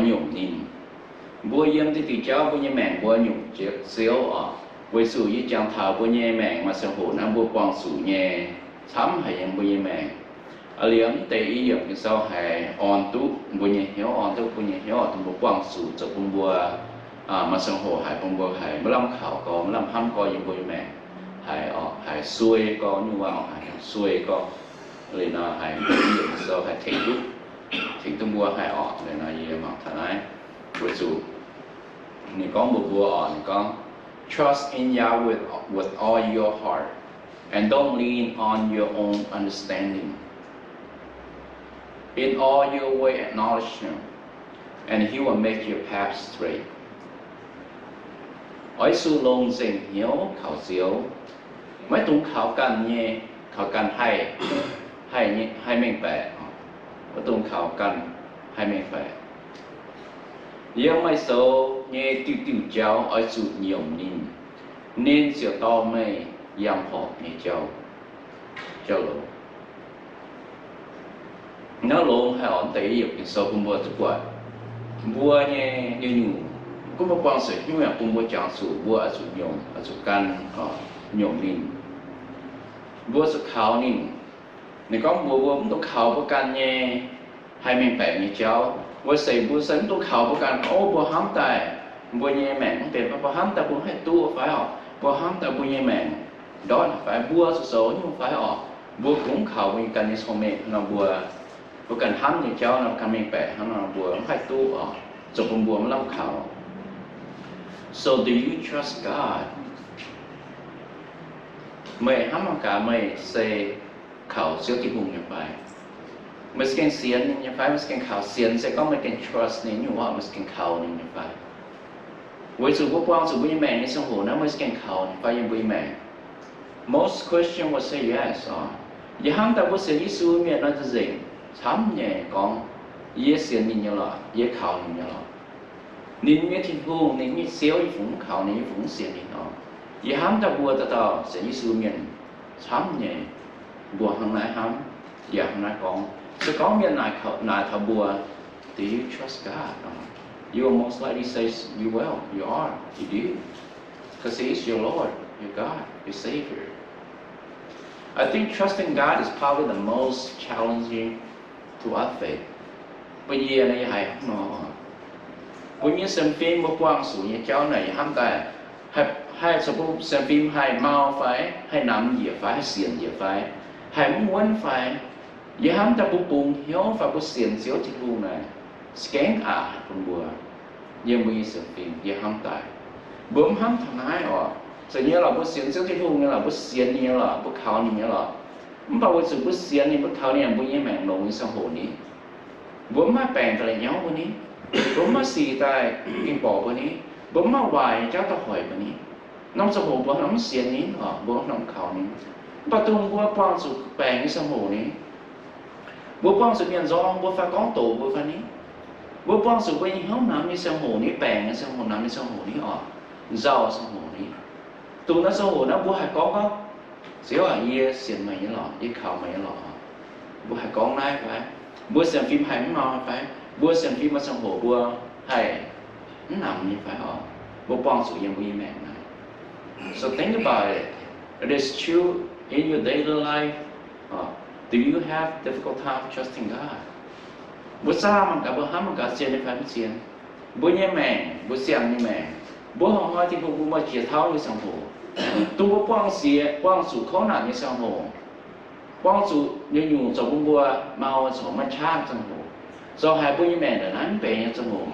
nyungc ninh. Mbuo yiem diuh diuh jauv mbuo nyei maengc mbuo nyungc Ziouv oc. Weic zuqc yie jangx taux mbuo nyei maengc maaih ziangh hoc naaiv mbuo buangh zuqc nyei camv haic yiem mbuo nyei maengc. Aa, liemh deix i yiemc Ging-Sou haiz orn duqv mbuo nyei hnyouv, orn duqv mbuo nyei hnyouv, dongh mbuo buangh zuqc zoux bun mbuo maaih ziangh hoc haiz bun mbuo haiz maiv lamh kaux gorx, maiv lamh hnamv gorx yiem mbuo nyei maengc, haiz, haiz suei gorx, nyungc waac haiz suei gorx. Liuz nor haiz i yiemc Ging-Sou haiz tengx duqv, tengx duqv mbuo haic orqc. Liuz nor yie mangc taux naaiv, weic zuqc ninh gorngv mbuox mbuo oc, ninh gorngv, Trust in Yahweh with all your heart, and don't lean on your own understanding. In all your way acknowledge him, and he will make your path straight. Oix zuqc longc nzengc hnyouv kaux Ziouv, maiv dungx kaux ganh nyei, kaux ganh haih, haih nyei, haih mengh baeqc. Maiv dungx kaux ganh haih mengh baeqc. Yiem meih zoux nyei diuh diuh jauv oix zuqc nyiemc ninh. Ninh ziouc dorh meih yangh horpc nyei jauv, jauv-louc. Naaiv longx haic oc. Deix yiemc Ging-Sou bun mbuo duqv buatc mbuo nyei nyungc-nyungc, gunv mbuo buangh zuqc nyungc yaac bun mbuo jangx zuqc mbuo oix zuqc nyiemc, oix zuqc gan, nyiemc ninh. Mbuo zuqc kaux ninh. Ninh gorngv mbuox mbuo mv dungx kaux mbuo ganh nyei haih mengh baeqc nyei jauv. Weic zeiz mbuo se mv dungx kaux mbuo ganh, o, mbuo hnamv daaih mbuo nyei maengc mv benx fai, mbuo hnamv daaih mbuo haih duqv fai oc, mbuo hnamv daaih mbuo nyei maengc ndortv fai, mbuo zuqc zoux nyungc fai oc, mbuo kungx kaux mbuo ganh nyei cong-mengh nor, mbuo, mbuo ganh hnamv nyei jauv nor, ganh mengh baeqc hnangv nor, mbuo mv haih duqv oc, zoux bun mbuo mv lamh kaux. So do you trust God? Meih hnamv mangc gaax, meih se kaux Ziouv Tin-Hungh nyei fai? Meih se gengh sienx ninh nyei fai? Meih se gengh kaux, sienx se gorngv meih gengh trust ninh nyungc waac, meih se gengh kaux ninh nyei fai? Weic zuqc mbuo buangh zuqc mbuo nyei maengc nyei ziangh hoc naaiv, meih se gengh kaux ninh fai yiem mbuo nyei maengc? Most Christian will say yes oc. Yie hnamv daaih mbuo sienx Yesu mienh nor, nzengc-nzengc camv nyei gorngv, yie sienx ninh nyei lorqc, yie kaux ninh nyei lorqc. Ninh nyei Tin-Hungh, ninh nyei Ziouv, yie fungx mv kaux ninh, yie fungx mv sienx ninh oc. Yie hnamv daaih mbuo dauh dauh sienx Yesu mienh camv nyei, mbuo hnangv naaiv hnamv, yaac hnangv naaiv gorngv. Se gorngv mienh naaic, naaic taux mbuo, Do you trust God? You will most likely say, you will, you are, you do. Because he is your Lord, your God, your Savior. I think trusting God is probably the most challenging to our faith. Mbuo yie naaiv yie haiz hnangv nor, mbuo nyei sienx fim, mbuo buangh zuqc nyei jauv naaic, yie hnamv daaih, haih, haih zoux bun sienx fim haih mau fai, haih namx njiec fai, haih sienx njiec fai, haih mv wuonv fai, yie hnamv daaih mbuo bungx hnyouv fai mbuo sienx Ziouv Tin-Hungh naaic, za'gengh aqc bun mbuo yiem mbuo nyei sienx fim. Yie hnamv daaih mbuo mv hnamv taux naaiv oc. Zeiz nyei lorqc, mbuo sienx Ziouv Tin-Hungh nyei lorqc, mbuo sienx ninh nyei lorqc, mbuo kaux ninh nyei lorqc. Mv baac weic zuqc mbuo sienx ninh, mbuo kaux ninh, mbuo nyei maengc longx nyei ziangh hoc ni, mbuo mv maaih baengc daaih la'nyauv mbuo ni, mbuo mv maaih sic daaih gengh borqc mbuo ni, mbuo mv maaih waaic nyei jauv daaih hoic mbuo ni, norm ziangh hoc mbuo hnamv mv sienx ninh oc, mbuo hnamv kaux ninh. Mv baac dongh mbuo buangh zuqc baengc nyei ziangh hoc ni, mbuo buangh zuqc mienh nzorng mbuo fai gorngv doqc mbuo fai ni, mbuo buangh zuqc mbuo nyei hnyouv namx nyei ziangh hoc ni, baengc nyei ziangh hoc, namx nyei ziangh hoc ni oc, nzauh ziangh hoc ni, dongh naaiv ziangh hoc naaiv mbuo haih gorngv gorngv, Ziouv aac, yie sienx meih nyei lorqc, yie kaux meih nyei lorqc. Mbuo haih gorngv naaiv fai? Mbuo sienx fim haih mv mau fai? Mbuo sienx fim maaih ziangh hoc mbuo haih mv namx nyei fai oc? Mbuo buangh zuqc yiem mbuo nyei maengc naaiv. So think about it. It is true in your daily life. Do you have difficult time trusting God? Mbuo zaah mangc gaax, mbuo hnamv mangc gaax, zien nyei fai mv zien? Mbuo nyei maengc, mbuo siang nyei maengc, mbuo hnoi-hnoi Tin-Hungh bun mbuo jiex tauv nyei ziangh hoc, dongh mbuo buangh zuqc kouv naanc nyei ziangh hoc, buangh zuqc nyungc-nyungc zoux bun mbuo mau, zoux maaih qaqv ziangh hoc, zoux haiz mbuo nyei maengc ndongc naaiv mv benx nyei ziangh hoc,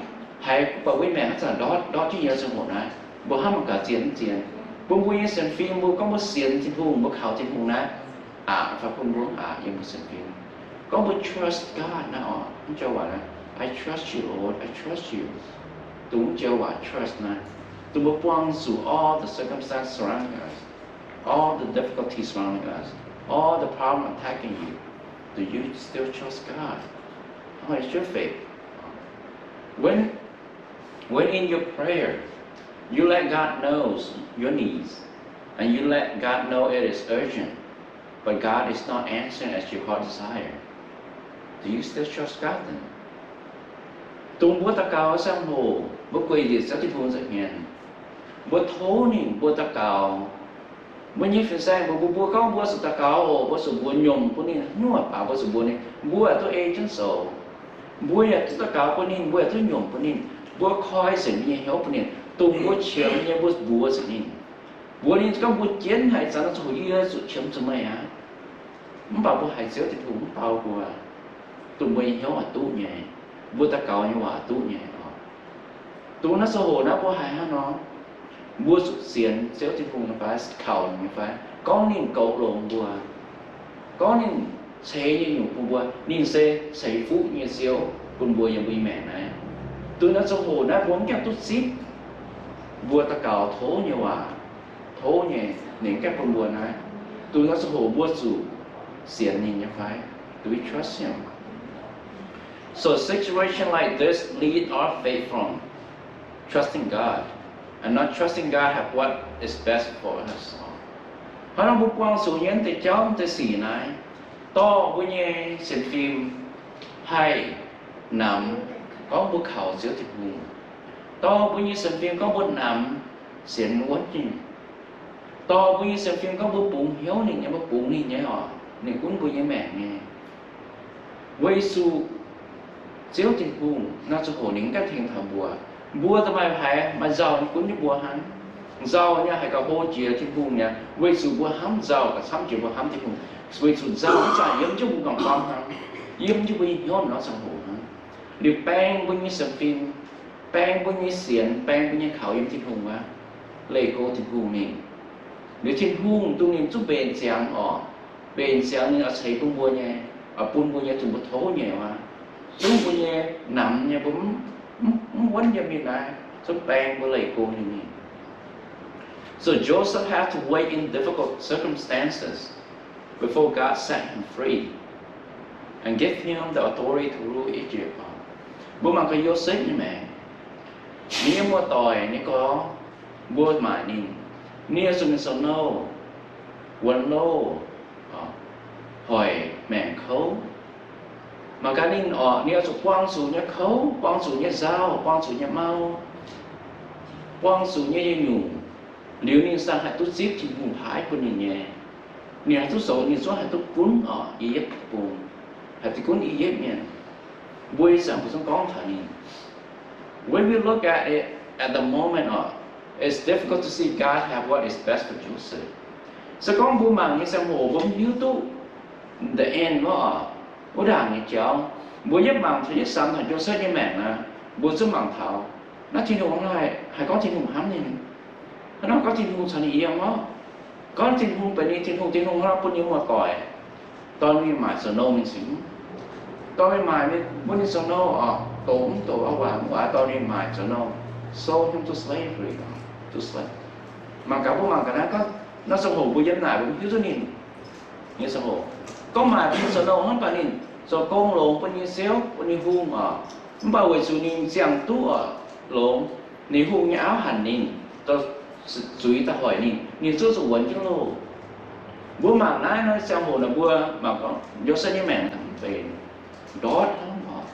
haiz mbuo nyei maengc haaix zanc ndortv, ndortv jienv nyei ziangh hoc naaiv, mbuo hnamv mangc gaax, zien mv zien? Bun mbuo nyei sienx fim, mbuo gorngv mbuo sienx Tin-Hungh, mbuo kaux Tin-Hungh naaiv, aqc fai bun mbuo mv aqc yiem mbuo sienx fim? Gorngv mbuo trust God naaiv oc, mv joux waac naaiv, I trust you, Lord, I trust you. Dongh mv joux waac trust naaiv, dongh mbuo buangh zuqc all the circumstance surrounding us, all the difficulties surrounding us, all the problem attacking you, do you still trust God? How is your faith? When, when in your prayer, you let God knows your needs, and you let God know it is urgent, but God is not answering as your heart desire, do you still trust God then? Dongh mbuo daux gaux ziangh hoc, mbuo gueic njiec Ziouv Tin-Hungh nza'hmien, mbuo tov ninh, mbuo daux gaux. Mbuo nyei fin-saeng mbuox mbuo, mbuo gorngv mbuo zuqc daux gaux oc, mbuo zuqc mbuox nyiemc bun ninh, nyuoqc baac mbuo zuqc mbuox ninh, mbuo yaac duqv ei jienv zoux. Mbuo yaac duqv daux gaux bun ninh, mbuo yaac duqv nyiemc bun ninh. Mbuo koi nzengc mbuo nyei hnyouv bun ninh, dongh mbuo qiemx nyei mbuo mbuox nzengc ninh. Mbuox ninh gorngv mbuo jienv haiz zanc naaiv ziangh hoc yie zuqc qiemx zuqc meih aqv. Mv baac mbuo haiz Ziouv Tin-Hungh mv bau mbuo, dongh mbuo nyei hnyouv oix duqv nyei, mbuo daux gaux nyei waac duqv nyei oc. Dongh naaiv ziangh hoc naaiv mbuo haiz hnangv nor, mbuo zuqc sienx Ziouv Tin-Hungh nyei fai, kaux ninh nyei fai, gorngv ninh goux longx mbuo, gorngv ninh ceix nyei nyungc bun mbuo, ninh se ceix fuqv nyei Ziouv bun mbuo yiem mbuo nyei maengc naaiv. Dongh naaiv ziangh hoc naaiv mbuo mv gaengh duqv zipv mbuo daux gaux tov nyei waac, tov nyei, ninh gaengh bun mbuo naaiv. Dongh naaiv ziangh hoc mbuo zuqc sienx ninh nyei fai? Do we trust him? So situations like this lead our faith from trusting God and not trusting God have what is best for us. Hnangv nor mbuo buangh zuqc nyei deix jauv deix sic naaiv, dorh mbuo nyei sienx fim haih namx gorngv mbuo kaux Ziouv Tin-Hungh, dorh mbuo nyei sienx fim gorngv mbuo namx sienx wuonv ninh, dorh mbuo nyei sienx fim gorngv mbuo bungx hnyouv ninh nyei, mbuo bungx ninh nyei oc, ninh gunv mbuo nyei maengc nyei. Weic zuqc Ziouv Tin-Hungh naaiv ziangh hoc ninh mv gaengh tengx taux mbuo. Mbuo da'maaih haiz maaih nzauh nyei gunv jienv mbuo hnangv. Nzauh nyei haih gauh hlo jiex Tin-Hungh nyei, weic zuqc mbuo hnamv nzauh gauh camv jiex mbuo hnamv Tin-Hungh. Weic zuqc nzauh mv zanc yiem jienv mbuo m'nqorngv hnangv, yiem jienv mbuo nyei hnyouv nor ziangh hoc hnangv. Liuz baeng mbuo nyei sienx fim, baeng mbuo nyei sienx, baeng mbuo nyei kaux yiem Tin-Hungh aqv, leih go Tin-Hungh mingh. Liuz Tin-Hungh dongh ninh zungv mbenc ziangx oc, mbenc ziangx ninh oix ceix bun mbuo nyei, oix bun mbuo nyei, dongh mbuo tov nyei aqv. Zungv mbuo nyei namx nyei mbuo mv, mv wuonv yiem ninh naaiv, zungv baeng mbuo leih go ninh mingh. So Joseph had to wait in difficult circumstances before God set him free and gave him the authority to rule Egypt. Mbuo mangc gaax Yosepv nyei maengc. Ninh nyei muoz-doic nyei gorx mbuo maaic ninh, ninh oix zuqc mingh zoux nouh, wuonx louh, hoic maengc kouv. Mangc gaax ninh oc, ninh oix zuqc buangh zuqc nyei kouv, buangh zuqc nyei nzauh, buangh zuqc nyei mau, buangh zuqc nyei nyungc, liuz ninh saah haih duqv zipv Tin-Hungh paaiv bun ninh nyei. Ninh haih duqv zoux, ninh zungv haih duqv gunv oc, I^yipv Deic-Bung, haih duqv gunv I^yipv Mienh. Mbuo ih zanc mbuo zungv gorngv taux ninh. When we look at it at the moment, it's difficult to see God have what is best for Joseph. Se gorngv mbuo mangc nyei ziangh hoc mbuo mv hiuv duqv the end wuov, wuov ndaangc nyei jauv. Mbuo yietv mangc taux yietv samx taux Josepv nyei maengc naaic, mbuo zungv mangc taux naaiv Tin-Hungh hnangv haaix, haaix gorngv Tin-Hungh hnamv ninh, hnangv nor gorngv Tin-Hungh caux ninh yiem orqc. Gorngv Tin-Hungh benx ninh Tin-Hungh, Tin-Hungh hnangv nor bun ninh muoz-doic, dorh ninh maaic zoux nouh mingh cingx, dorh ninh maaic mingh bun ninh zoux nouh oc, doqc mv doqc, a'waac mv waac, dorh ninh maaic zoux nouh, sold him to slavery, to slave. Mangc gaax, mbuo mangc gaax naaiv, naaiv ziangh hoc mbuo yiem naaic mbuo mv hiuv duqv ninh nyei ziangh hoc, gorngv maaic bun ninh zoux nouh hnangv, mv baac ninh zoux gong longx bun ninh nyei ziouv, bun ninh hungh oc. Mv baac weic zuqc ninh ziangh duqv oc, longx, ninh hungh nyei auv hanc ninh, zuiz daaih hoic ninh, ninh zungv zuqc wuonx jienv loh. Mbuo mangc naaiv, naaiv ziangh hoc naaic mbuo mangc gorngv Yosepv nyei maengc mv benx ndortv hnangv oc.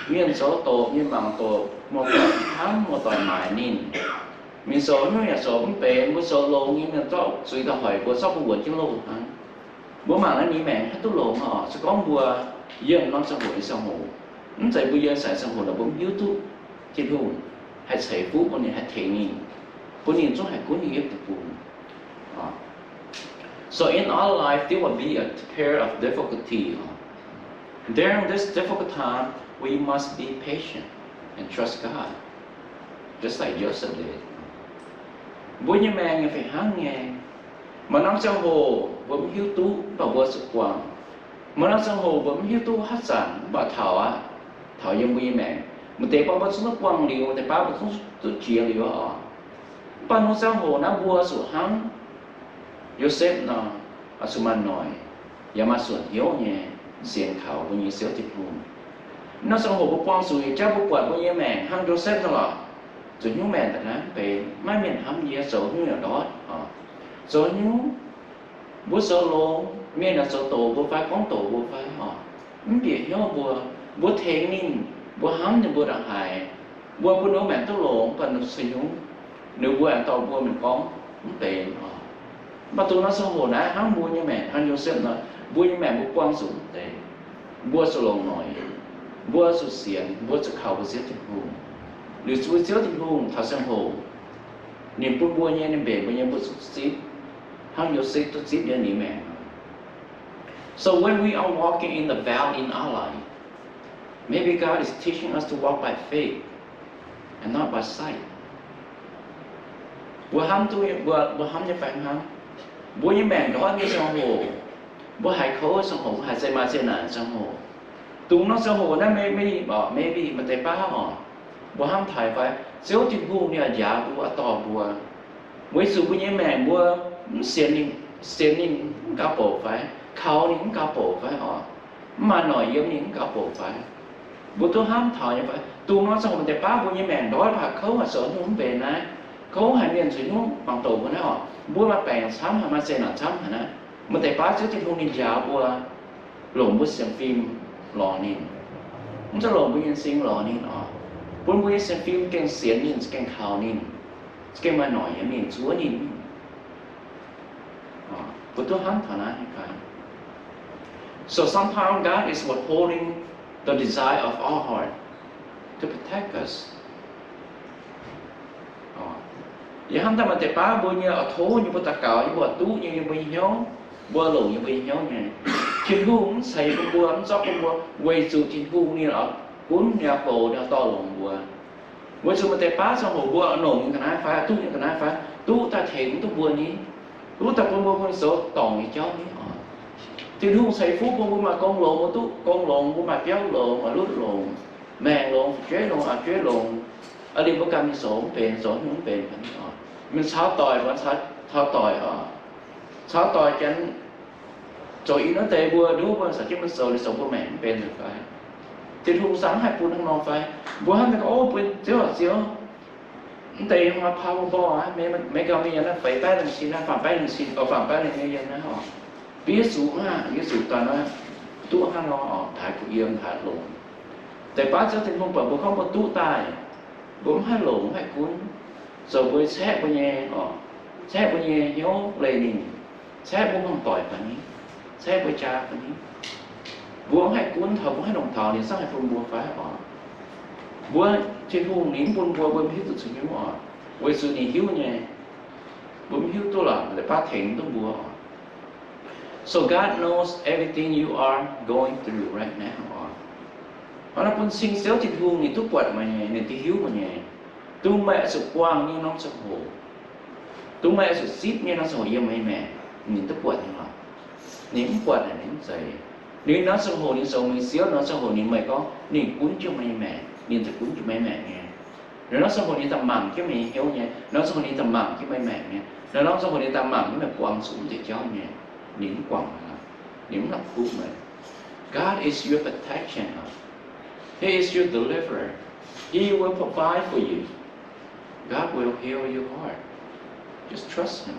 Mienh zoux doqc, mienh mangc doqc, muoz-doic hnamv, muoz-doic maaic ninh. Mienh zoux nyungc yaac zoux mv benx, mbuo zoux longx nyei, mienh zorqv zuiz daaih hoic mbuo, zorqv mbuo wuonx jienv loh hnangv. Mbuo mangc naaiv ninh maengc haaix duqv longx oc. Se gorngv mbuo yiem norm ziangh hoc nyei ziangh hoc, mv zeiz mbuo yiem naaic ziangh hoc naaic mbuo mv hiuv duqv Tin-Hungh haih ceix fuqv bun ninh, haih tengx ninh, bun ninh zungv haih gunv ninh yietv deic-bung. So in our life, there will be a period of difficulty. During this difficult time, we must be patient and trust God, just like Joseph did. Mbuo nyei maengc nyei fih hnangv nyei. Maaih norm ziangh hoc mbuo mv hiuv duqv, mv baac mbuo zuqc buangh. Maaih norm ziangh hoc mbuo mv hiuv duqv haaix zanc, mv baac taux aqv, taux yiem mbuo nyei maengc, maaih deix baav mbuo zungv duqv buangh liuz, maaih deix baav mbuo zungv duqv jiex liuz oc. Mv baac norm ziangh hoc naaiv mbuo zuqc hnangv Yosepv nor, oix zuqc maaih noic, yaac maaih suonc hnyouv nyei sienx kaux mbuo nyei Ziouv Tin-Hungh. Norm ziangh hoc mbuo buangh zuqc nyei jauv, mbuo buatc mbuo nyei maengc hnangv Yosepv nor lorqc, zuqc hnyouv maengc daaih naaiv benx maiv mienh hnamv yie, zoux haaix nyungc yaac ndortv oc. Zoux haaix nyungc, mbuo zoux longx, mienh yaac zoux doqc mbuo fai gorngv doqc mbuo fai oc, mv bieqc hnyouv mbuo. Mbuo tengx ninh, Mbuo hnamv ninh mbuo ndongc haaix, mbuo bun ninh mbuo maengc duqv longx, mv baac ninh mbuo ceix nyungc, ninh mbuo aengx dorh mbuo mingh gorngv mv benx oc. Mv baac dongh norm ziangh hoc naaiv hnangv mbuo nyei maengc, hnangv Yosepv nor, mbuo nyei maengc mbuo buangh zuqc mv deix, mbuo zuqc longc noic, mbuo zuqc sienx, mbuo zuqc kaux mbuo Ziouv Tin-Hungh. Liuz mbuo Ziouv Tin-Hungh taux ziangh hoc, ninh bun mbuo nyei, ninh mbenc mbuo nyei, mbuo zuqc zipv, hnangv Yosepv duqv zipv nyei ninh maengc. So when we are walking in the valley in our life, maybe God is teaching us to walk by faith and not by sight. Mbuo hnamv duqv, mbuo, mbuo hnamv nyei fai hnamv, mbuo nyei maengc ndortv nyei ziangh hoc, mbuo haiz kouv ziangh hoc, mbuo haiz zeqc maaih zeqc naanc ziangh hoc, dongh norm ziangh hoc naaiv maybe, maybe maaih deix baav oc, mbuo hnamv taux fai, Ziouv Tin-Hungh ninh yaac njaaux mbuo, dorh mbuo, weic zuqc mbuo nyei maengc mbuo mv sienx ninh, sienx ninh mv gaux bouc fai, kaux ninh mv gaux bouc fai oc, mv maaih noic yiem ninh mv gaux bouc fai. Mbuo duqv hnamv taux nyei fai, dongh norm ziangh hoc maaih deix baav mbuo nyei maengc ndortv haaix kouv haaix zoux haaix nyungc mv benx naaiv, kouv haaix mienh zuqc hnyouv mangc doqc mbuo naaiv oc, mbuo maaih baengc camv haaix, maaih zeqc naanc camv haaix naaiv, maaih deix baav Ziouv Tin-Hungh ninh njaaux mbuo, longc mbuo sienx fim lorz ninh, mv zeiz longc mbuo nyei m'zing lorz ninh oc, bun mbuo nyei sienx fim gengh sienx ninh, za'gengh kaux ninh, za'gengh maaih noic yiem ninh, zuov ninh. Mbuo duqv hnamv taux naaiv nyei fai? So sometimes God is withholding the desire of our heart to protect us. Yie hnamv daaih maaih deix baav mbuo nyei oix tov nyei, mbuo daux gaux nyei, mbuo duqv nyei, yiem mbuo nyei hnyouv, mbuo longc yiem mbuo nyei hnyouv nyei, Tin-Hungh mv ceix bun mbuo, mv zorqv bun mbuo, weic zuqc Tin-Hungh ninh oix gunv, ninh oix goux, ninh oix dorh longx mbuo. Weic zuqc maaih deix baav ziangh hoc mbuo longc nyei ga'naaiv fai, duqv nyei ga'naaiv fai, duqv daaih tengx duqv mbuo ni, duqv daaih bun mbuo bun zoux dorngc nyei jauv ni oc. Tin-Hungh ceix fuqv bun mbuo maaih gong longx, mbuo duqv gong longx, mbuo maaih biauv longx, maaih lutv longx, maengc longx, fu'jueiv longx, a'jueiv longx, aa, liemh mbuo ganh mingh zoux mv benx, zoux haaix nyungc mv benx fai ni oc. Mingh caux doic, mbuo caux doic oc, caux doic janx zoux ih hnoi deix mbuo nduov mbuo caux jienv mbuo zoux, ninh zoux mbuo maengc mv benx fai? Tin-Hungh zungv haih bun hnangv nor fai? Mbuo hnamv daaih gorngv, O, bun Ziouv, Ziouv, mv deix maaih Powerball aqv, Meiv-, Meiv-Guoqv mienh yiem naaiv feix baeqv lengh sin naaiv, faam baeqv lengh sin, o, faam baeqv lengh sin yiem naaiv oc. Mbuo Yesu aqv, Yesu daaih naaiv duqv hnangv nor oc, taaix kuh yiem, taaix longx. Deix baav Ziouv Tin-Hungh buatc mbuo gorngv mbuo duqv daaih, mbuo mv haih longc, mv haih gunv, zoux mbuo caeqv mbuo nyei oc, caeqv mbuo nyei hnyouv leih ninh, caeqv mbuo hmuangv doic fai ni, caeqv mbuo jaa fai ni, mbuo mv haih gunv taux, mbuo mv haih longc taux, ninh zungv haih bun mbuo fai oc? Mbuo, Tin-Hungh ninh mv bun mbuo, mbuo mv hiuv duqv zuqc hnyouv oc, weic zuqc ninh hiuv nyei. Mbuo mv hiuv duqv lorqc, deix baav tengx duqv mbuo oc. So God knows everything you are going through right now oc. Hnangv naaiv bun cing Ziouv Tin-Hungh ninh duqv buatc meih nyei, ninh duqv hiuv meih nyei. Dongh meih oix zuqc buangh nyei norm ziangh hoc, dongh meih oix zuqc zipv nyei norm ziangh hoc yiem meih nyei maengc, ninh duqv buatc nyei lorqc. Ninh mv buatc naaic ninh mv zeiz. Ninh norm ziangh hoc ninh zoux meih Ziouv, norm ziangh hoc ninh meih gorngv ninh gunv jienv meih nyei maengc, ninh ziouc gunv jienv meih nyei maengc nyei. Ninh norm ziangh hoc ninh daaih mangc jienv meih nyei hnyouv nyei, norm ziangh hoc ninh daaih mangc jienv meih nyei maengc nyei, ninh norm ziangh hoc ninh daaih mangc jienv meih buangh zuqc mv deix jauv nyei. Ninh mv guangc meih, ninh mv la'kuqv meih. God is your protection. He is your deliverer. He will provide for you. God will heal your heart. Just trust him.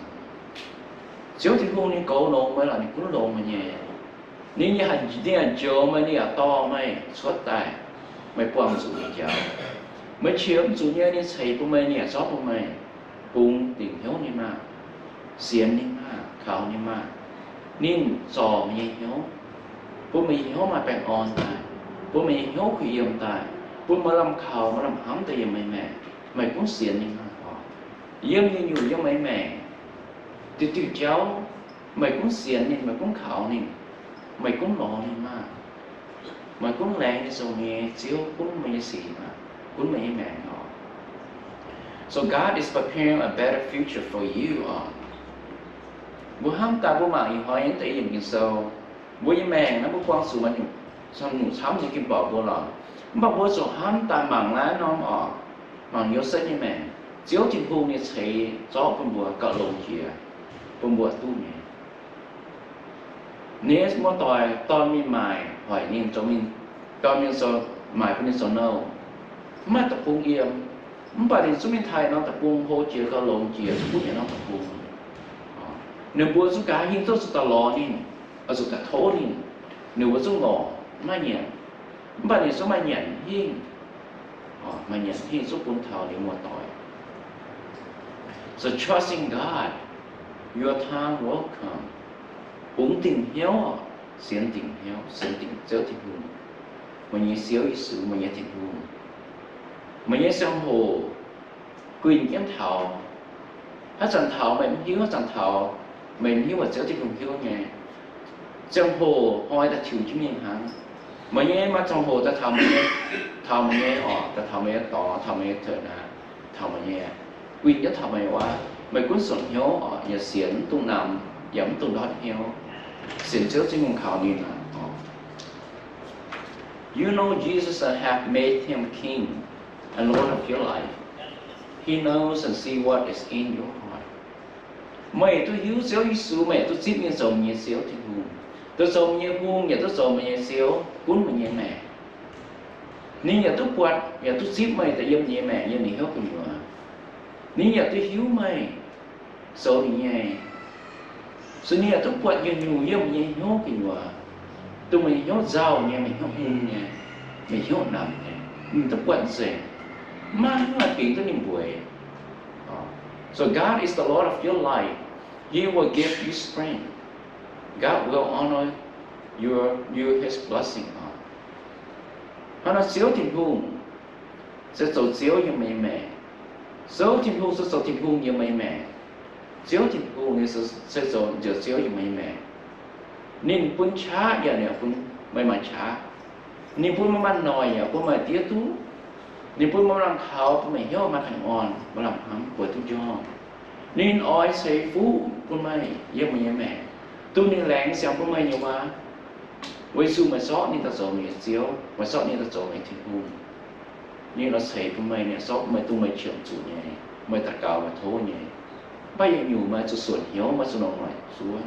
Ziouv Tin-Hungh ninh goux longx meih lorqc, ninh gunv longx meih nyei. Ninh yaac, ninh yaac njoux meih, ninh yaac dorh meih cuotv daaih meih buangh zuqc nyei jauv. Meih qiex mv zuqc nyei, ninh ceix bun meih, ninh yaac zorqv bun meih. Bungx dingc hnyouv ninh maah! Sienx ninh maah! Kaux ninh maah! Ninh zorc meih nyei hnyouv, bun meih nyei hnyouv maaih baengh orn daaih, bun meih nyei hnyouv kuh yiem daaih, bun meih lamh kaux, meih lamh hnamv daaih yiem meih maengc. Meih gunv sienx ninh maah! Yiem nyungc-nyungc yiem meih maengc, diuh diuh jauv, meih gunv sienx ninh, meih gunv kaux ninh, meih gunv lorz ninh maah! Meih gunv laengz ninh zoux meih nyei Ziouv, gunv meih nyei sic maah! Gunv meih nyei maengc oc. So God is preparing a better future for you oc. Mbuo hnamv daaih mbuo mangc ih hnoi nyei deix yiemc Ging-Sou, mbuo nyei maengc naaiv mbuo buangh zuqc maaih nyungc camv nyei ging-borqc mbuo lorqc. Mv baac mbuo zuqc hnamv daaih mangc naaiv norm oc, mangc Yosepv nyei maengc. Ziouv Tin-Hungh ninh ceix zorqv bun mbuo gauh longx jiex, bun mbuo duqv nyei. Ninh muoz-doic dorh mingh maaic hoic ninh zoux mingh, dorh mingh zoux maaic bun ninh zoux nouh, mv maaih deic-bung yiem. Mv baac ninh zungv mingh taaih norm deic-bung hlo jiex gauh longx jiex, duqv nyanc norm deic-bung. Ninh mbuo zungv gaax hingh duqv zuqc daaih lorz ninh, zuqc daaih tov ninh. Ninh mbuo zungv lorz, mv maaih nyanc. Mv baac ninh zungv maaih nyanc hingh. Maaih nyanc hingh zuqc bun taux ninh muoz-doic. So trusting God, your time will come. Bungx dingc hnyouv, sienx dingc hnyouv, sienx dingc Ziouv Tin-Hungh, meih nyei Ziouv Yesu, meih nyei Tin-Hungh. Meih nyei ziangh hoc guinh jienv taux. Haaix zanc taux meih mv hiuv, haaix zanc taux meih mv hiuv, Ziouv Tin-Hungh hiuv nyei. Ziangh hoc hnoi daaih tiux jienv mingh hnangv. Meih nyei maaih ziangh hoc daaih taux meih nyei, taux meih nyei oc, daaih taux meih nyei dorngx, taux meih nyei taux naaic, taux meih nyei, guinh jienv taux meih nyei waac. Meih gunv suonc hnyouv oc, yaac sienx, mv dungx namx yaac mv dungx ndortv hnyouv. Sienx Ziouv Tin-Hungh kaux ninh aqv. You know Jesus have made him king and Lord of your life. He knows and see what is in your heart. Meih duqv hiuv Ziouv Yesu, meih duqv zipv ninh zoux meih nyei Ziouv Tin-Hungh. Duqv zoux meih nyei hungh, yaac duqv zoux meih nyei Ziouv, gunv meih nyei maengc. Ninh yaac duqv buatc, yaac duqv zipv meih daaih yiem ninh nyei maengc, yiem ninh hnyouv gu'nyuoz. Ninh yaac duqv hiuv meih zoux ninh nyei. Se ninh yaac duqv buatc nyungc-nyungc yiem meih nyei hnyouv gu'nyuoz, dongh meih nyei hnyouv nzauh nyei, meih hnyouv mun nyei, meih hnyouv namx nyei, ninh duqv buatc nzengc. Maiv maaih haaix bingx duqv ninh mbueix. So God is the Lord of your life. He will give you strength. God will honor your, you his blessing. Hnangv naaic Ziouv Tin-Hungh se zoux Ziouv yiem meih nyei maengc. Ziouv Tin-Hungh se zoux Tin-Hungh yiem meih nyei maengc. Ziouv Tin-Hungh se zoux Njoux Ziouv yiem meih nyei maengc. Ninh bun qaqv yaac ninh bun meih maaih qaqv. Ninh bun meih maaih noic yaac bun meih diev duqv. Ninh bun meih maaih lamh kaux, bun meih hnyouv maaih tengx orn, maaih lamh hnamv bueix duqv njormh. Ninh oix ceix fuqv bun meih yiem meih nyei maengc, dongh ninh laengz siang bun meih nyei waac. Weic zuqc meih zorqv ninh daaih zoux meih nyei Ziouv, meih zorqv ninh daaih zoux meih Tin-Hungh. Ninh oix ceix bun meih, ninh zorqv bun meih, dongh meih qiemx zuqc nyei, meih daux gaux meih tov nyei. Mv baac yietc nyungc meih zuqc suonc hnyouv, meih zuqc longc noic zuov.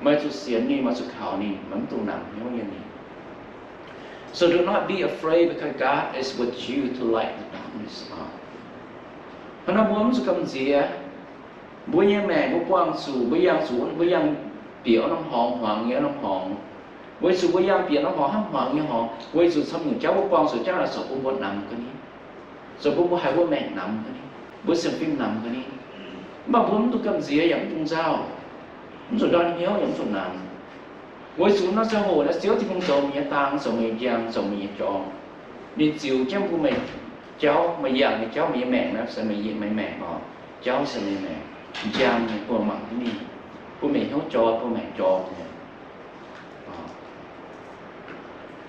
Meih zuqc sienx ninh, meih zuqc kaux ninh, meih mv dungx namx hnyouv yiem ninh. So do not be afraid, because God is with you to light the darkness up. Hnangv naaic mbuo mv zuqc gamh nziex. Mbuo nyei maengc mbuo buangh zuqc, mbuo yangh zuqc, mbuo yangh bieqc norm horngz hmuangx nyei norm horngz. Weic zuqc mbuo yangh bieqc norm horngz hnangv hmuangx nyei horngz, weic zuqc camv nyungc jauv mbuo buangh zuqc jangv la'sic bun mbuo namx ga'ningv, zoux bun mbuo haiz mbuo maengc namx ga'ningv, mbuo sienx fim namx ga'ningv. Mv baac mbuo mv zuqc gamh nziex yaac mv zuqc nzauh, mv zuqc ndortv hnyouv yaac mv zuqc namx. Weic zuqc naaiv ziangh hoc naaiv Ziouv Tin-Hungh zoux meih nyei dang, zoux meih nyei njang, zoux meih nyei jorm. Ninh ziux jienv bun meih jauv, meih yangh nyei jauv, meih nyei maengc naaiv se meih nyei maengc oc. Jauv se meih nyei maengc. Njang nyei bun mangc jienv ninh, bun meih hnyouv jorm, bun maengc jorm nyei.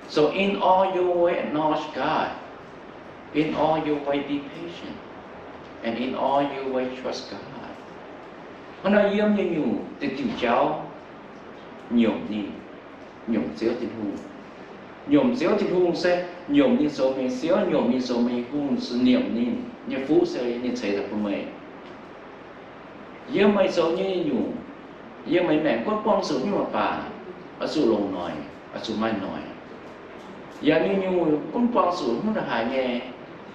So in all your way acknowledge God, in all your way be patient, and in all your way trust God. Hnangv naaiv yiem nyei nyungc diuh diuh jauv nyiemc ninh, nyiemc Ziouv Tin-Hungh. Nyiemc Ziouv Tin-Hungh se nyiemc ninh zoux meih nyei Ziouv, nyiemc ninh zoux meih nyei hungh, se nyiemc ninh nyei fuqv se ninh ceix daaih bun meih. Yiem meih zoux nyei nyungc, yiem meih maengc gunv buangh zuqc nyungc baac, oix zuqc longc noic, oix zuqc maaih noic. Yaac nyungc-nyungc gunv buangh zuqc hnyouv ndongc haaix nyei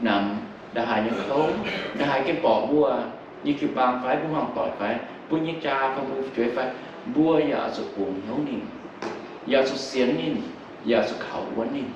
namx, ndongc haaix nyei kouv, ndongc haaix gengh borqc mbuo nyei jiu-baang fai mbuo hmuangv doic fai mbuo nyei jaa fai mbuo fu'jueiv fai, mbuo yaac oix zuqc bungx hnyouv ninh, yaac zuqc sienx ninh, yaac zuqc kaux wuonv ninh.